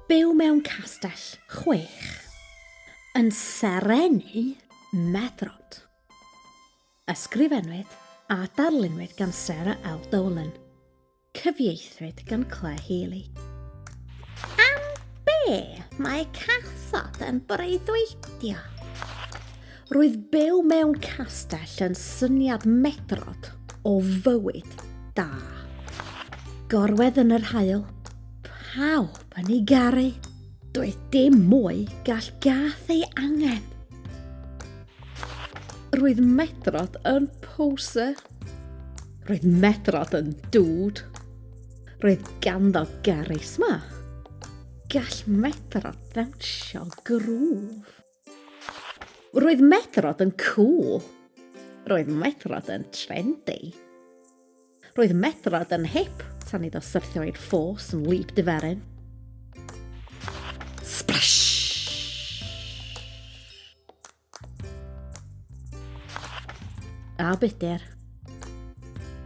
Byw mewn castell 6. Yn serennu meddrod. Ysgrifennwyd a darlunwyd gan Sarah L Dolan. Cyfieithwyd gan Claire Healy. Am be mae cathod yn breuddwydio? Roedd byw mewn castell yn syniad medrod o fywyd da. Gorwedd yn yr haul, pawb yn ei garu. Doedd dim mwy gall gath ei angen. Roedd Medrod yn poser. Roedd Medrod yn dŵd. Roedd ganddo garisma. Gall Medrod ddawnsio grŵf. Roedd Medrod yn cŵl. Roedd Medrod yn trendy. Roedd Medrad yn hip tan iddo syrthio i'r ffos yn wlyb diferyn. Splash! A budur.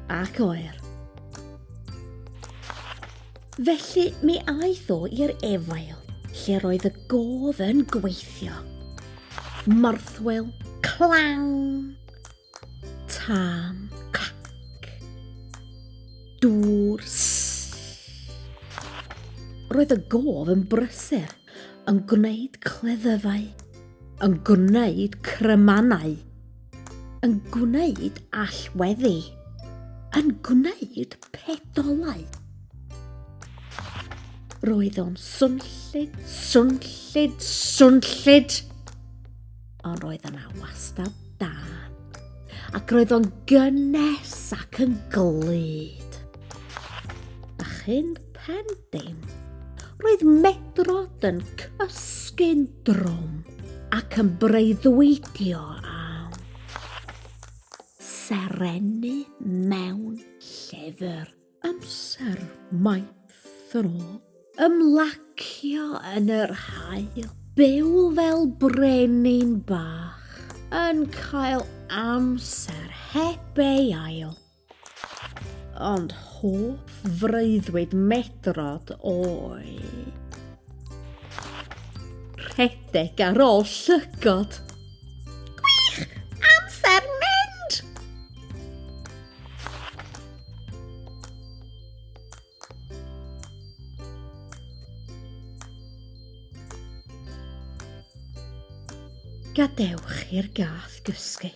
Ac oer. Felly mi aeth o i'r efail lle roedd y gof yn gweithio. Morthwyl, clang! Tân, clac. Dŵr, sss. Roedd y gof yn brysur, yn gwneud cleddyfau, yn gwneud crymanau, yn gwneud allweddi, yn gwneud pedolau. Roedd o'n swnllyd, swnllyd, swnllyd. Ond roedd yna wastad dân, ac roedd o'n gynnes ac yn glyd. A chyn pen dim, roedd Medrod yn cysgu'n drwm ac yn breuddwydio am serennu mewn llyfr. Amser maith yn ôl, ymlacio yn yr haul, byw fel brenin bach, yn cael amser heb ei ail. Ond hoff freuddwyd Medrod oedd rhedeg ar ôl llygod. Gwych! Amser mynd! Gadewch i'r gath gysgu.